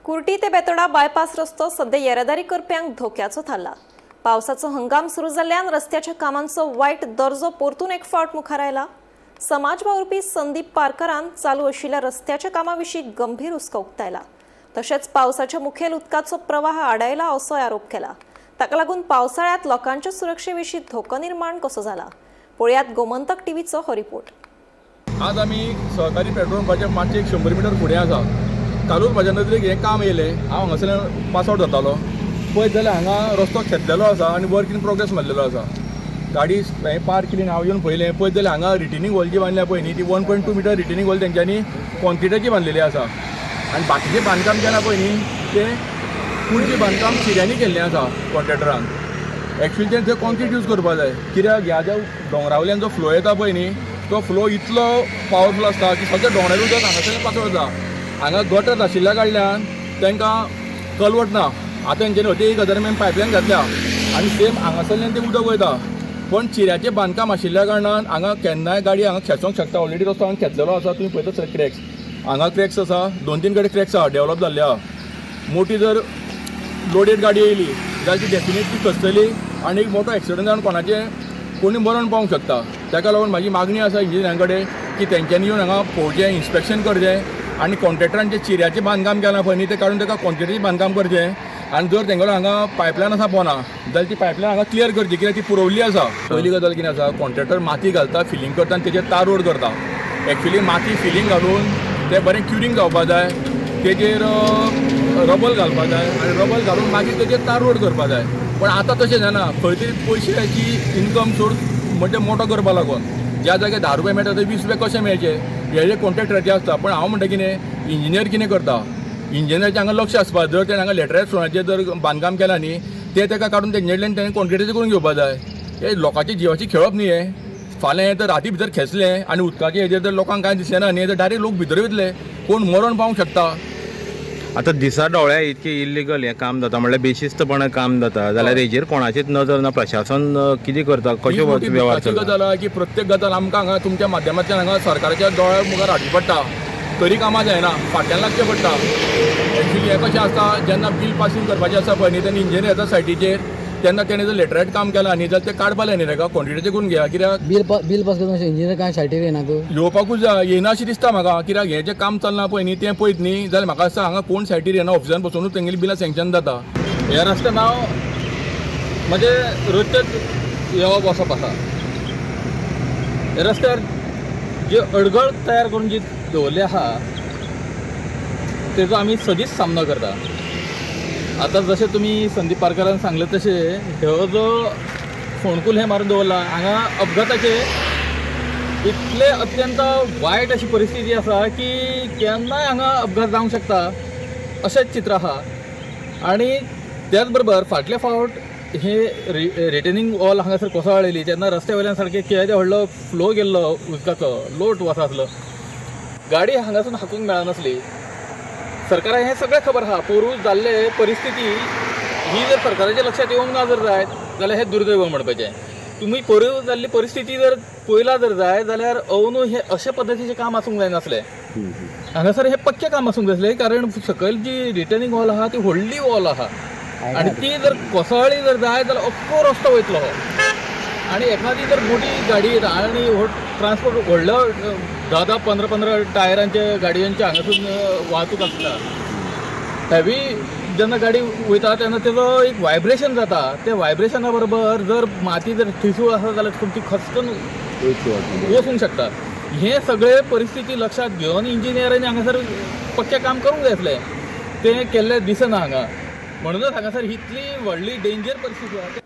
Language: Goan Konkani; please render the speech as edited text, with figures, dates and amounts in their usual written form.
कुर्टी ते बेतोडा बायपास रस्तो सध्या येरादारी करप्यांक धोक्याचो थारला. पावसाचो हंगाम सुरू जाल्ल्यान रस्त्याच्या कामांचो वायट दर्जो परतून एक फावट मुखार आयला. समाज वावुरपी संदीप पारकरान चालू आशिल्ल्या रस्त्याच्या कामा विशीं गंभीर हुस्को उक्तायला. तशेंच पावसाच्या मुखेल उदकाचो प्रवाह आडायला असोय आरोप केला. ताका लागून पावसाळ्यात लोकांच्या सुरक्षे विशीं धोको निर्माण कसो जाला, पळयात गोमंतक टीव्हीचो हो रिपोर्ट. आज आमी सहकारी पेट्रोल पंपाच्या मातशें 100 मिटर फुडें आसा. कालूच म्हाज्या नदरेक हें काम येयलें. हांव हांगासरल्यान पास आवट जातालो, पळयत जाल्यार हांगा रस्तो खेतलेलो आसा आनी वर्क इन प्रोग्रेस मारलेलो आसा. गाडी हांवें पार्क केली आनी हांव येवन पळयलें. पळयत जाल्यार हांगा रिटेनिंग वॉल जी बांदल्या पळय न्ही, ती 1.2 meter retaining wall तेंच्यांनी कॉन्क्रिटाची बांदलेली आसा आनी बाकीचें बांदकाम केलां पळय न्ही, तें कुडचें बांदकाम चिऱ्यांनी केल्लें आसा कॉन्ट्रॅक्टरान. एक्चुअली तें थंय कॉन्क्रीट यूज करपा जाय, कित्याक ह्या ज्या दोंगरा वयल्यान जो फ्लो येता पळय न्ही, तो फ्लो इतलो पावरफूल आसता की सगळ्या दोंगरावयलो उदक हांगासरल्यान पातळ जाता. हांगा गटर आशिल्ल्या कडल्यान तांकां कलवट ना. आतां तेंच्यांनी हती 1000 एमएम पायपलायन घातल्या आनी सेम हांगासरल्यान तें उदक वयता, पण चिऱ्याचें बांदकाम आशिल्ल्या कारणान हांगा केन्नाय गाडी हांगा खेचोंक शकता. ऑलरेडी रस्तो हांगा खेतलेलो आसा. तुमी पळयता सर, क्रॅक्स, हांगा क्रॅक्स आसा, दोन तीन कडेन क्रॅक्स आसा, डेवलप जाल्ले आहा. मोठी जर लोडेड गाडी येयली जाल्यार ती डेफिनेटली खचतली आनी एक मोठो एक्सिडंट जावन कोणाचें कोणी मरण पावंक शकता. ताका लागून म्हाजी मागणी आसा इंजिनियरां कडेन की तेंच्यांनी येवन हांगा पळोवचें, इन्स्पेक्शन करचें आनी कॉन्ट्रॅक्टरान जें चिऱ्याचें बांदकाम केलां पळय न्ही, तें काडून ताका कॉन्क्रिटीचें बांदकाम करचें आनी जर तेंगेलो हांगा पायपलायन आसा पोना जाल्यार ती पायपलायन हांगा क्लियर करची, कित्याक ती पुरवल्ली आसा. पयली गजाल कितें आसा, कॉन्ट्रॅक्टर माती घालता, फिलींग करता आनी तेजेर तार रोड करता. एक्चुली माती फिलींग घालून तें बरें क्युरींग जावपा जाय, तेजेर रबल घालपा जाय आनी रबल घालून मागीर तेजेर तार रोड करपा जाय. पण आतां तशें जायना. खंय तरी पयशाची इन्कम सोर्स म्हणजे मोठो करपा लागून ज्या जाग्यार 10 रुपया मेळटा थंय 20 रुपया कशें मेळचे हे जे कॉन्ट्रॅक्टराचे आसता. पण हांव म्हणटा कितें, इंजिनियर कितें करता, इंजिनियराचें हांगा लक्ष आसपा. जर तेणें हांगा लेटरायट स्टोनाचें जर बांदकाम केलां न्ही, तें ताका काडून तेंचे कडल्यान तेणें कॉन्क्रिटाचें करून घेवपा जाय. हे लोकांच्या जिवाची खेळप न्ही हें. फाल्यां हें तर राती भितर खेचलें आनी उदकाचें हेजेर जर लोकांक कांय दिसलें ना न्ही, तर डायरेक्ट लोक भितर वयतले, कोण मरण पावंक शकता. आतां दिसा डोळ्या इतकें इल्लिगल हें काम जाता, म्हणल्यार बेशिस्तपणान काम जाता, जाल्यार हेजेर कोणाचीच नजर ना. प्रशासन कितें करता, ही कशें मोठी वेव्हार दुख्खाची चलता? गजाल आहा की प्रत्येक गजाल आमकां हांगा तुमच्या माध्यमांतल्यान हांगा सरकाराच्या दोळ्या मुखार हाडची पडटा, तरी कामां जायना, फाटल्यान लागचें पडटा. एक्चुली हें कशें आसता, जेन्ना बील पासींग करपाचें आसा पळय न्ही, तेन्ना इंजिनियर येता सायटीचेर, तेन्ना तेणें जर लेटरायट काम केलां न्ही जाल्यार तें काडपा जाय न्ही, ताका कॉन्क्रिटाचें करून घेया, कित्याक बिल पास करून इंजिनियर काय सायटीर येना तूं? येवपाकूच जाय. येना अशें दिसता म्हाका, कित्याक हें जें काम चल्लां पळय न्ही, तें पळयत न्ही जाल्यार म्हाका दिसता हांगा कोण सायटीर येना, ऑफिसान बसोनूच तेंगेली बिलां सँक्शन जाता. ह्या रस्त्यान हांव म्हजें रोजचेंच येवप वचप आसा. ह्या रस्त्यार जी अडगळ तयार करून जी दवरली आहा, तेजो आमी सदींच सामनो करता. आतां जशें तुमी संदीप पारकरान सांगलें तशें, हो जो फोंडकूल हें मारून दवरला, हांगा अपघाताचे इतले अत्यंत वायट अशी परिस्थिती आसा की केन्नाय हांगा अपघात जावंक शकता अशेंच चित्र आहा. आनी त्याच बरोबर फाटले फावट हे रिटेनिंग वॉल हांगासर कोसळ्ळेली तेन्ना रस्त्या वयल्यान सारकें केदो व्हडलो फ्लो गेल्लो उदकाचो, लोट वता आसलो, गाडी हांगासून हाकूंक मेळनासली. सरकाराक हें सगळें खबर आहा. पोरूं जाल्ले परिस्थिती ही जर सरकाराच्या लक्षात येवंक ना जर जायत जाल्यार हें दुर्दैव म्हणपाचें. तुमी पोरूं जाल्ली परिस्थिती जर पळयला जर जायत जाल्यार अंदू हें अशे पद्दतीचें काम आसूंक जायनासलें. हांगासर हें पक्कें काम आसूंक जाय आसलें, कारण सकयल जी रिटर्निंग वॉल आहा ती व्हडली वॉल आहा आनी ती जर कोसळ्ळी जर जायत जाल्यार अख्खो रस्तो वयतलो हो. आनी एखादी जर मोठी गाडी येता आनी हो ट्रान्सपोर्ट व्हडलो धा धा पंदरा पंदरा टायरांचे गाडयांचे हांगासून वाहतूक आसता. हेवी जेन्ना गाडी वयता तेन्ना तेजो एक वायब्रेशन जाता. ते वायब्रेशना बरोबर जर माती जर ठिसूळ आसा जाल्यार तुमची खचकन वचूंक शकता. हें सगळें परिस्थिती लक्षात घेवन इंजिनियरांनी हांगासर पक्कें काम करूंक जाय आसलें, तें केल्लें दिसना हांगा. म्हणूनच हांगासर इतली व्हडली डेंजर परिस्थिती आहा.